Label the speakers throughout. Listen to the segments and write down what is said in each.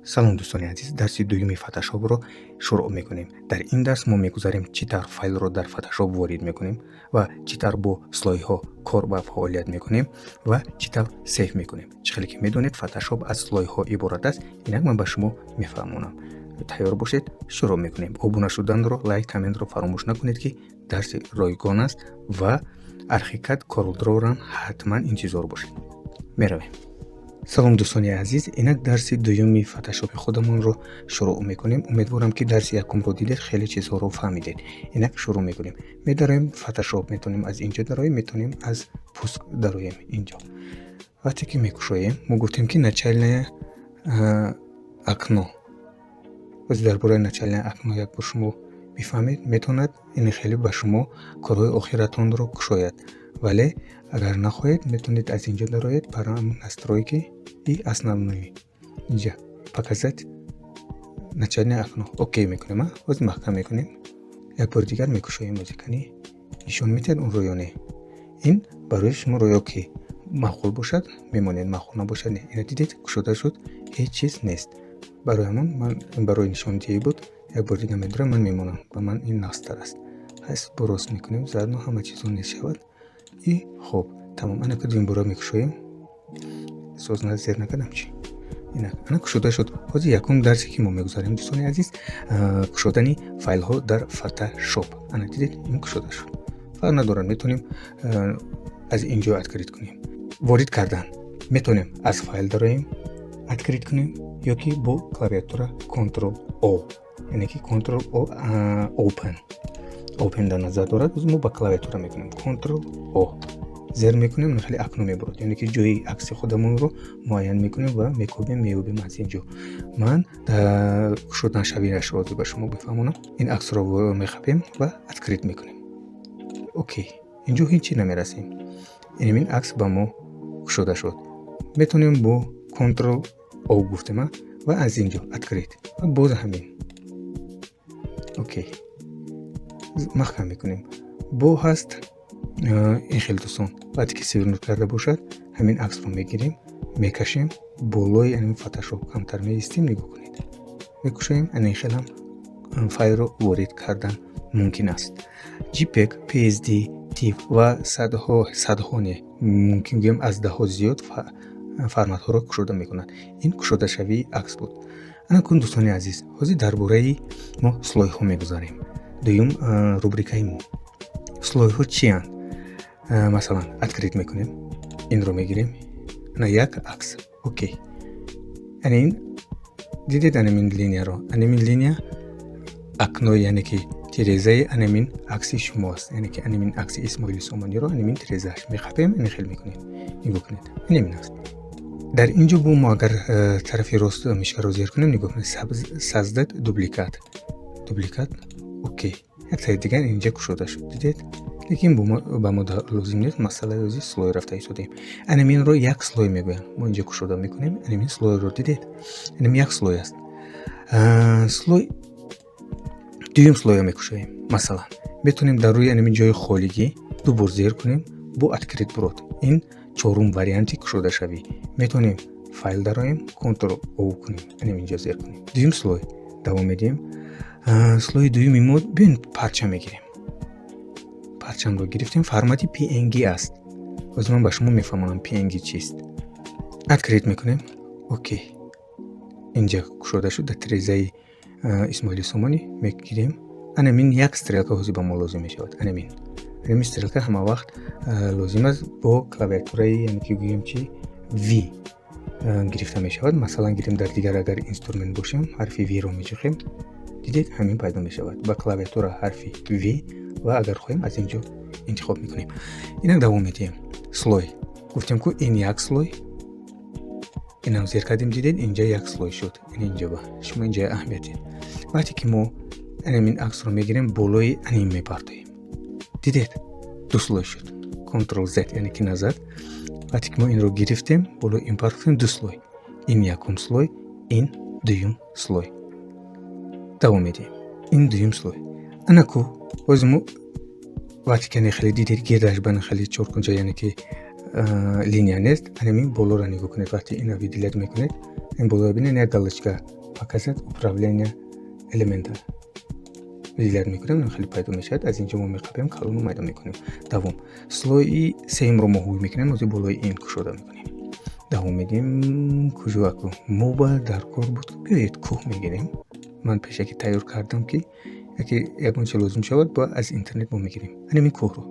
Speaker 1: Салом, дӯстони азиз! Дарси дуюми Фотошопро шурӯъ мекунем. Дар ин дарс мо мегузарем, чӣ тавр файлро дар Фотошоп ворид мекунем ва чӣ тавр бо слойҳо кор ва фаъолият мекунем ва чӣ тавр save мекунем. Чӣ хеле ки медонед, Фотошоп аз слойҳо иборат аст. Инак ман ба шумо мефаҳмонам. Тайёр бошед, шурӯъ мекунем. Обуна шуданро, лайк, комментро фаромӯш накунед, ки дарси ройгон аст ва Архикад, КорелДрорам ҳатман интизор бошед. Меравем. Салом, дӯстони азиз! Инак дарси дуюми Фотошопи худамонро шурӯъ мекунем. Умедворам, ки дарси якумро дидед, хеле чизҳоро фаҳмидед. Инак шурӯъ мекунем. Медароем Фотошоп, метавонем аз инҷо дароем, метавонем аз пуск дароем. Инҷо вақте ки мекушоем, мо гуфтем, ки начальное окно. Боз дар бораи начальное окно як бор шумо бифаҳмед. Метавонад ин хеле ба шумо корҳои охиратонро кушояд, вале агар нахоҳед, метавонед аз инҷо дароед, настройки и основные, инҷа показать начальное окно, окей мекунем. Боз маҳкам мекунем, як бори дигар мекушоем. Музикани нишон медиҳад онро ё не? Ин барои шуморо ё ки маъқул бошад, мемонед, маъқул набошад, не. Ина дидед, кушода шуд, ҳеҷ чиз нест. Барои ҳамон ман барои нишондиҳӣ буд. Як бори дигар медорам, ман мемонам, ба ман ин нағзтар аст. Ҳас рост мекунем, заодно ҳама чизо нест шавад. И хуб, тамом. Ана ки дуюм бора мекушоем, соз зер накардам чӣ? Инак ана кушода шуд. Ҳозир якум дарсе, ки мо мегузарем, дӯстони азиз, кушодани файлҳо дар Фотошоп. Ана дидед, ин кушода шуд, фарқ надорад, метавонем аз ин ҷо открыть кунем. Ворид кардан метавонем аз файл дароем, открыть кунем ё ки бо клавиатура Ctrl O, яъне ки Ctrl O open, open дар назар дорад. Мо ба клавиатура мекунем Ctrl O, зер мекунем, хеле окно мебурад, яъне ки ҷои акси худамонро муайян мекунем ва мекобем, меёбем. Аз ин ҷо ман кушоданашавиашро ҳозир ба шумо бифаҳмонам. Ин аксро мехапем ва открыть мекунем, окей. Инҷо ҳеҷ чи намерасем. Инамин акс ба мо кушода шуд. Метавонем бо Ctrl O гуфтема ва аз ин ҷо открыть ва боз ҳамин, окей, маҳкам мекунем. Бо ҳаст ин хел, дӯстон, вақте ки свернуть карда бошад, ҳамин аксро мегирем, мекашем болои анин Фотошоп, камтар меистем, нигоҳ кунед, мекушоем. Анин хелам файлро ворид кардан мумкин аст. JPEG, PSD, TIFF ва садҳо, садҳо не, мумкин гӯем, аз даҳҳо зиёд форматҳоро кушода мекунад. Ин кушодашавии акс буд. Ана кун, дӯстони азиз, ҳозир дар бораи мо слойҳо мегузарем. Дуюм рубрикаи мо слойҳо чиянд? Масалан, открыть мекунем, инро мегирем, ана як акс, окей. Ана ин дидед, анамин линияро, анамин линия окно, яъне ки тирезаи анамин акси шумо аст, яъне ки анамин акси Исмоили Сомониро, анамин тирезааш мехапем, ани хел мекунем. Нигоҳ кунед, анамин аст. Дар ин ҷо бо мо агар тарафи рост мышкаро зер кунем, нигоҳ кунед, создать дубликат, дубликат, окей, яктаи дигар инҷа кушода шуд, дидед. Лекин ба мо лозим нест, масъалаи ози слой рафта истодаем. Анаминро як слой мегӯянд. Мо инҷа кушода мекунем анамин слойро, дидед, анам як слой аст. Слой дуюм слойро мекушоем. Масалан, метавонем дар рӯи анамин ҷои холигӣ ду бор зер кунем, бо открыть бурод. Ин чорум варианти кушодашавӣ. Метавонем файл дароем, Ctrl O кунем, анам инҷо зер кунем, дуюм слой. Давом медиҳем. Слои дуюми мо, биён, парчам мегирем. Парчамро гирифтем, формати PNG аст. Ҳозир ман ба шумо мефаҳмонам, PNG чист. Открыть мекунем, окей, инҷа кушода шуд. Дар тирезаи Исмоили Сомонӣ мегирем. Анамин як стрелка ҳозир ба мо лозим мешавад. Анамин стрелка ҳама вақт лозим аст, бо клавиатураи, яъне ки гӯем чи, V гирифта мешавад. Масалан, гирем, дар дигар агар инструмент бошем, ҳарфи V-ро меҷухем, дидед, ҳамин пайдо мешавад. Ба клавиатура ҳарфи V ва агар хоҳем, аз ин ҷо интихоб мекунем. Инак давом медиҳем. Слой гуфтем ку, ин як слой, инам зер кардем, дидед, инҷа як слой шуд. Ин инҷа ба шумо инҷа аҳамият дед. Вақте ки мо анамин аксро мегирем, болои анин мепартоем, дидед, ду слой шуд. Ctrl Z, яъне ки назад. Вақте ки мо инро гирифтем, болои ин партофтем, ду слой. Ин якум слой, ин дуюм слой. Давом медиҳем. Ин дуюм слой. Анаку ҳозир мо вақте ки хеле дидед, гирдаш ба хеле чоркунҷа, яъне ки линия нест. Анамин болоро нигоҳ кунед, вақте ина выделять мекунед, Ин боло бинед, як галочка «Показать управление элемента» выделять мекунем, хеле пайдо мешавад. Аз инҷо мо меқабем, калону майда мекунем. Давом, слои сеюмро мо ҳуй мекунем, ози болои ин кушода мекунем. Давом медиҳем. Куҷо аку мо ба дар кор буд? Биёед, кӯҳ мегирем. Ман пешакӣ тайёр кардам, ки яке ягон чи лозим шавад, ба аз интернет мо мегирем. Анамин кӯҳро.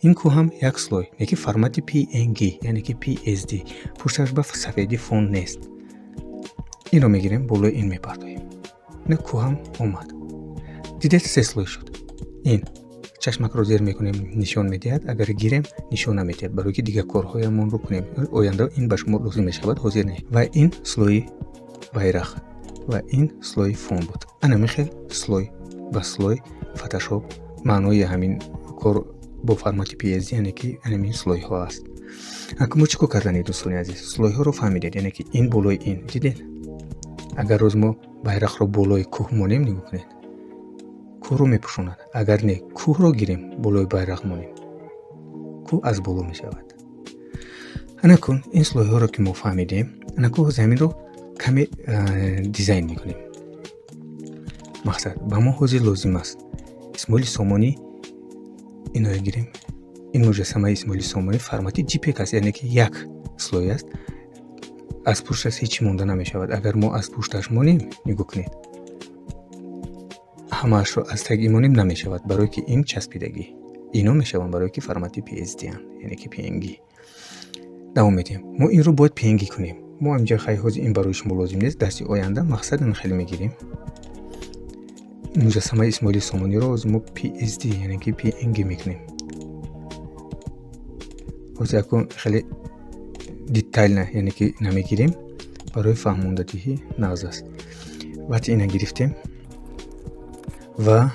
Speaker 1: Ин кӯҳ ҳам як слой, яки формати PNG, яъне ки PSD, пушташ ба сафедӣ, фон нест. Инро мегирем, болои ин мепартоем. Ина кӯҳ ҳам омад. Дидед, се слой шуд. Ин чашмакро зер мекунем, нишон медиҳад. Агар гирем, нишон намедиҳад, барое ки дигар корҳоямонро кунем. Оянда ин ба шумо лозим мешавад, ҳозир не. Ва ин слои байрақ ва ин слои фон буд. Ана михел слой ба слой Фотошоп. Маънои ҳамин кор бо формати PSD, яъне ки анамин слойҳо аст. Аку мо чӣ кор кардани, дӯстони азиз? Слойҳоро фаҳмидед, яъне ки ин болои ин, дидед. Агар рӯз мо байрақро болои кӯҳ монем, нигоҳ кунед, кӯҳро мепӯшонад. Агар не, кӯҳро гирем, болои байрақ монем, кӯҳ аз боло мешавад. Анакун ин слойҳоро ки мо фаҳмидем, анаку заминро каме дизайн мекунем. Мақсад, ба мо ҳозир лозим аст Исмоили Сомонӣ. Иноя гирем. Ин муҷассамаи Исмоили Сомонӣ формати JPEG аст, яъне ки як слой аст, аз пушташ ҳеҷ чӣ монда намешавад. Агар мо аз пушташ монем, нигоҳ кунед, ҳамаашро аз таги монем, намешавад, барое ки ин часпидагӣ. Ино мешаванд, барое ки формати PSD-анд, яъне ки PNG. Давом медиҳем. Мо инро бояд PNG кунем. Мо инҷа, хай, ҳозир ин барои шумо лозим нест, дарси оянда. Мақсад, ин хеле мегирем муҷассамаи Исмоили Сомониро. Ҳозир мо PSD, яъне ки PNG мекунем. Ҳозир акун хеле детально, яъне ки намегирем, барои фаҳмондадиҳӣ нағз аст. Вақте ина гирифтем ва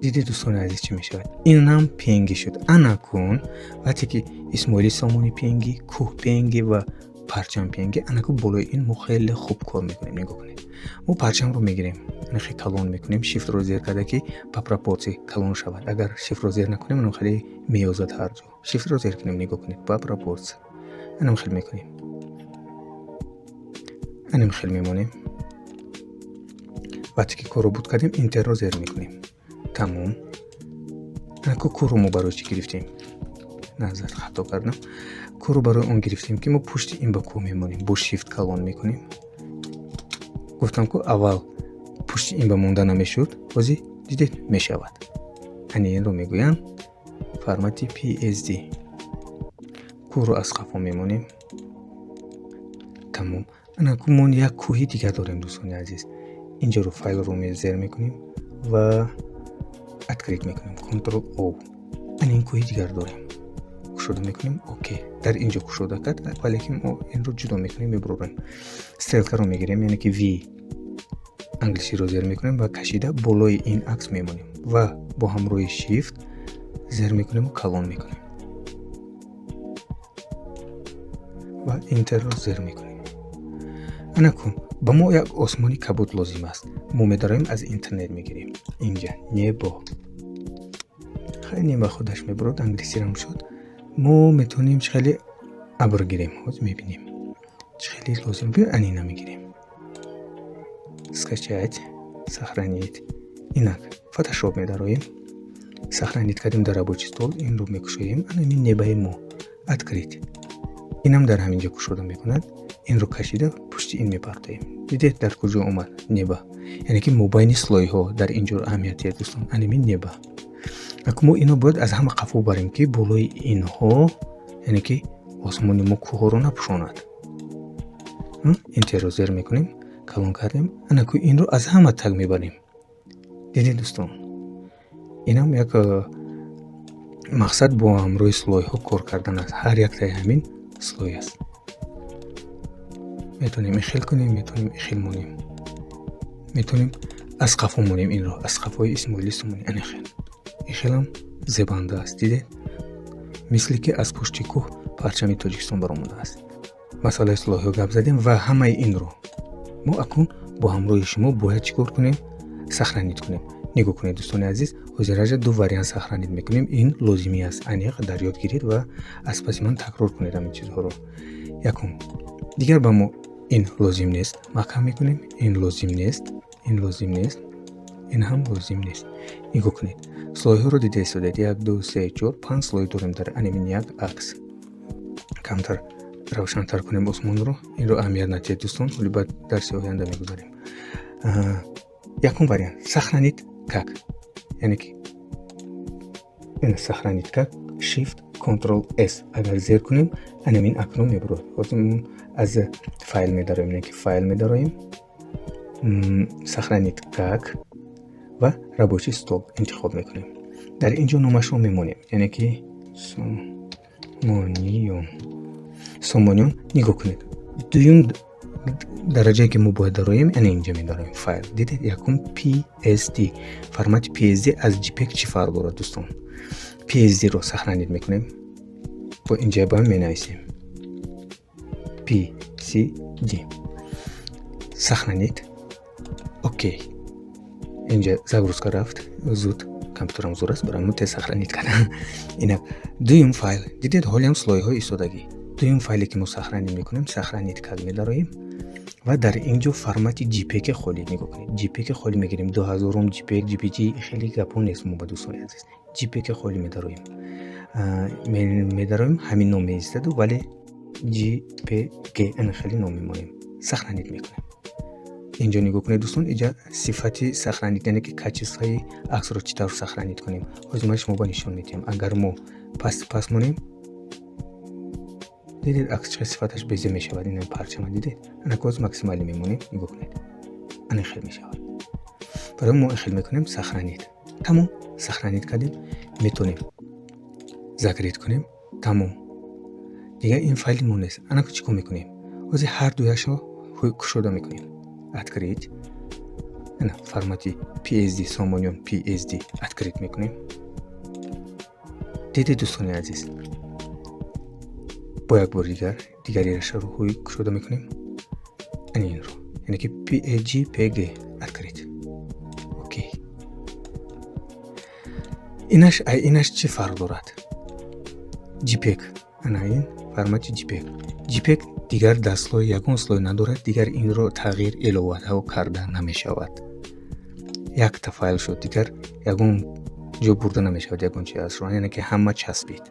Speaker 1: дидед, дӯстони азиз, чӣ мешавад? Инам PNG шуд. Анакун вақте ки Исмоили Сомонӣ PNG, кӯҳ PNG ва парчам PNG, анаку болои ин мо хеле хуб кор мекунем. Нигоҳ кунед, мо парчамро мегирем, хеле калон мекунем, шифтро зер карда, ки ба пропорсия калон шавад. Агар шифтро зер накунем, анам хеле меёзад ҳар ҷо. Шифтро зер кунем, нигоҳ кунед, ба пропорсия анам хел мекунем, анам хел мемонем. Вақте ки корро буд кардем, интерро зер мекунем. Тамом. Анаку кӯҳро мо барои чӣ гирифтем? Назар, хато кардам. Кӯҳро барои он гирифтем, ки мо пушти ин ба кӯҳ мемонем, бо шифт калон мекунем. Гуфтам ку, аввал пушти ин ба монда намешуд, ҳозир дидед, мешавад. Ани инро мегӯянд формати PSD. Кӯҳро аз қафо мемонем. Тамом. Анаку мо як кӯҳи дигар дорем, дӯстони азиз. Инҷоро, файлро зер мекунем ва открыть мекунем, Ctrl O. Ани ин кӯҳи дигар дорем, кушода мекунем. Окей, дар инҷо кушода кард, валекин мо инро ҷудо мекунем, мебурорем. Стрелкаро мегирем, яъне ки V англисиро зер мекунем ва кашида болои ин акс мемонем ва бо ҳамроҳи shift зер мекунему калон мекунем ва интерро зер мекунем. Анакун ба мо як осмони кабуд лозим аст. Мо медароем, аз интернет мегирем. Инҷа небо, хай, небо худаш мебурод, англисирам шуд. Мо метавонем чӣ хеле абр гирем, ҳозир мебинем, чӣ хеле лозим. Биё, анина мегирем. Скачать, сохранить. Инак Фотошоп медароем, сохранить кардем дар рабочий стол. Инро мекушоем, анамин небаи мо, открыть. Инам дар ҳамин ҷо кушода мекунад. Инро кашида пушти ин мепартоем. Дидед, дар куҷо омад небо? Яъне ки мобайни слойҳо дар ин ҷо аҳамиятия, дӯстон. Анамин небо. Аку мо ино бояд аз ҳама қафо барем, ки болои инҳо, яъне ки осмони мо кӯҳҳоро напӯшонад. Интерро зер мекунем, калон кардем. Анаку инро аз ҳама таг мебарем. Дидед, дӯстон, инам як мақсад бо ҳамроҳи слойҳо кор кардан аст. Ҳар яктаи ҳамин слой аст. Метавонем ихел кунем, метавонем ихел монем, метавонем аз қафо монем. Инро аз қафои Исмоили Сомонӣ анихел, ихелам зебанда аст. Дидед, мисли ки аз пушти кӯҳ парчами Тоҷикистон баромадааст. Масъалаи слойҳо гап задем ва ҳамаи инро мо акнун бо ҳамроҳи шумо бояд чӣ кор кунем? Сохранить кунем. Нигоҳ кунед, дӯстони азиз, ҳозираҷа ду вариант сохранить мекунем. Ин лозимӣ аст, аниқ дар ёд гиред ва аз паси ман такрор кунед ҳамин чизҳоро. Якум, дигар ба мо Ин лозим нест, маҳкам мекунем. Ин лозим нест, ин лозим нест, ин ҳам лозим нест. Нигоҳ кунед, слой ҳоро дида истодед: як, ду, се, чор, панҷ слой дорем дар анамин як акс. Камтар равшантар кунем осмонро. Инро аҳамият надиҳед, дӯстон, ҳоли баъд дарси оянда мегузарем. Якум вариант: сохранить как, яъне ки сохранить как, Shift Ctrl S агар зер кунем, анамин окно мебурад. Ҳозир аз файл медароем, яъне ки файл медароем, сохранить как ва рабочий стол интихоб мекунем. Дар ин ҷо номашро мемонем, яъне ки Сомониён, Сомониён. Нигоҳ кунед, дуюм дараҷае ки мо бояд дароем, яъне инҷа медароем, файл. Дидед, якум PSD, формати PSD аз JPEG чӣ фарқ дорад, дӯстон? PSD-ро сохранить мекунем, бо инҷа ба менависем PSD, сохранить, окей. Инҷа загрузка рафт зуд, компютерам зур аст, барои мо тез сохранить кардам. Инак, дуюм файл, дидед, ҳолиам слой ҳои истодагӣ. Дуюм файле ки мо сохранить мекунем, сохранить как медароем ва дар ин ҷо формати JPEG холӣ. Нигоҳ кунед, JPEG холӣ мегирем. 2000-ум JPEG, JPG хеле гапҳо нест мо ба, дӯстони азиз. JPEG холӣ медароем, медароем, ҳамин ном меистаду, вале JPG ана хеле ном мемонем, сохранить мекунем. Инҷо нигоҳ кунед, дӯстон, инҷа сифати сохранить, яъне ки качество и аксро чӣ тавр сохранить кунем, ҳозир ман шумо ба нишон медиҳам. Агар мо паст монем, дидед, акс чӣ сифаташ безеб мешавад. Ина парчама дидед? Ана коз максималӣ мемонем, нигоҳ кунед, ана хел мешавад. Барои мо хел мекунем, сохранить, тамом. Сохранить кардем, метонем закрыть кунем, тамом. Дигар ин файли мо нест. Анако чӣ кор мекунем? Ҳозир ҳар дуяшро кушода мекунем, открыть, ана формати PSD, Сомониён PSD, открыть мекунем. Дидед, дӯстони азиз, бо як бори дигар дигариашро рӯҳои кушода мекунем, ани инро, яъне ки JPG, открыть, окей. Инаш инаш чӣ фарқ дорад? JPEG, ана ин формати JPEG. JPEG дигар дар слой ягон слой надорад, дигар инро тағйир иловаҳо карда намешавад. Якта файл шуд, дигар ягон ҷо бурда намешавад ягон чи азро, яъне ки ҳама часпид.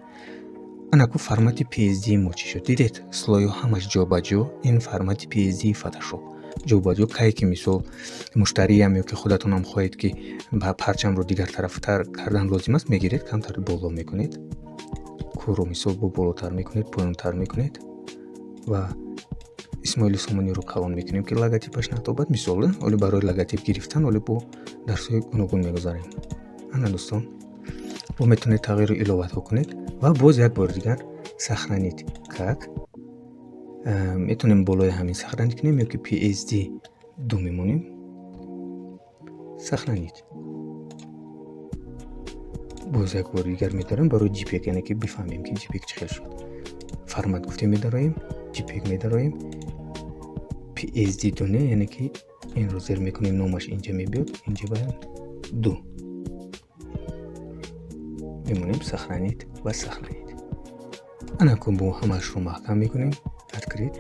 Speaker 1: Анаку формати PSD мо чӣ шуд? Дидед, слой ҳо ҳамаш ҷобаҷо. Ин формати PSD Photoshop ҷобаҷо. Кае ки мисол муштариям ё ки худатонам хоҳед, ки ба парчамро дигар тарафтар кардан лозим аст, мегиред, камтар боло мекунед, кӯҳро мисол бо болотар мекунед, поёнтар мекунед ва Исмоили Сомониро калон мекунем, ки логотипаш натобад. Мисол, оли барои логотип гирифтан оли бо дарсҳои гуногун мегузарем. Ана, дӯстон, бо метавонед тағйиру иловатҳо кунед ва боз як бори дигар сохранить как метавонем, болои ҳамин сохранить кунем ё ки PSD ду мемонем, сохранить. Боз як бори дигар медорем барои JPEG, яъне ки бифаҳмем, ки JPEG чӣ хел шуд. Формат гуфтем, медароем, JPEG медароем, PSD дуне, яъне ки инро зер мекунем, номаш инҷа мебиёд, инҷа ба ду мемонем, сохранить ва сохранить. Анаку бо ҳамаашро маҳкам мекунем, открыть.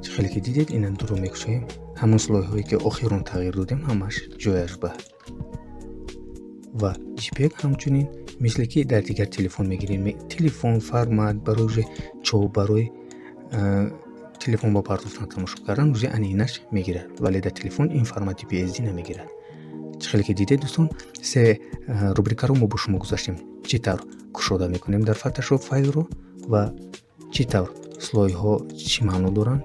Speaker 1: Чӣ хеле ки дидед, ина дуро мекушоем, ҳамон слой ҳое ки охирон тағйир додем, ҳамаш ҷояш ба. Ва JPEG ҳамчунин, мисле ки дар дигар телефон мегирем, телефон формат барои уже чоп, барои телефон ба партофтан, тамошо кардан, уже ани инаш мегирад, вале дар телефон ин формати PSD намегирад. Чӣ хеле ки дидед, дӯстон, се рубрикаро мо бо шумо гузаштем: чӣ тавр кушода мекунем дар Photoshop файлро ва чӣ тавр слой ҳо чӣ маъно доранд,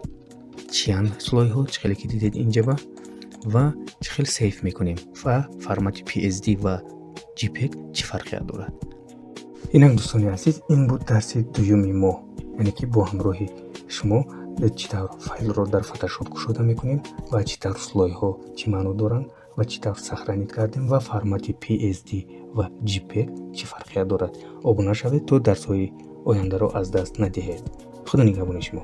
Speaker 1: чиянд слой ҳо, чӣ хеле ки дидед инҷаба, ва чӣ хел save мекунем ва формати PSD ва JPEG чӣ фарқият дорад. Инак, дӯстони азиз, ин буд дарси дуюми мо, яъне ки бо ҳамроҳи шумо чӣ тавр файлро дар Photoshop кушода мекунем ва чӣ тавр слой ҳо чӣ маъно доранд ва чӣ тавр сохранить кардем ва формати PSD ва JPEG чӣ фарқият дорад. Обуна шавед, то дарсҳои ояндаро аз даст надиҳед. Худо нигаҳбони шумо.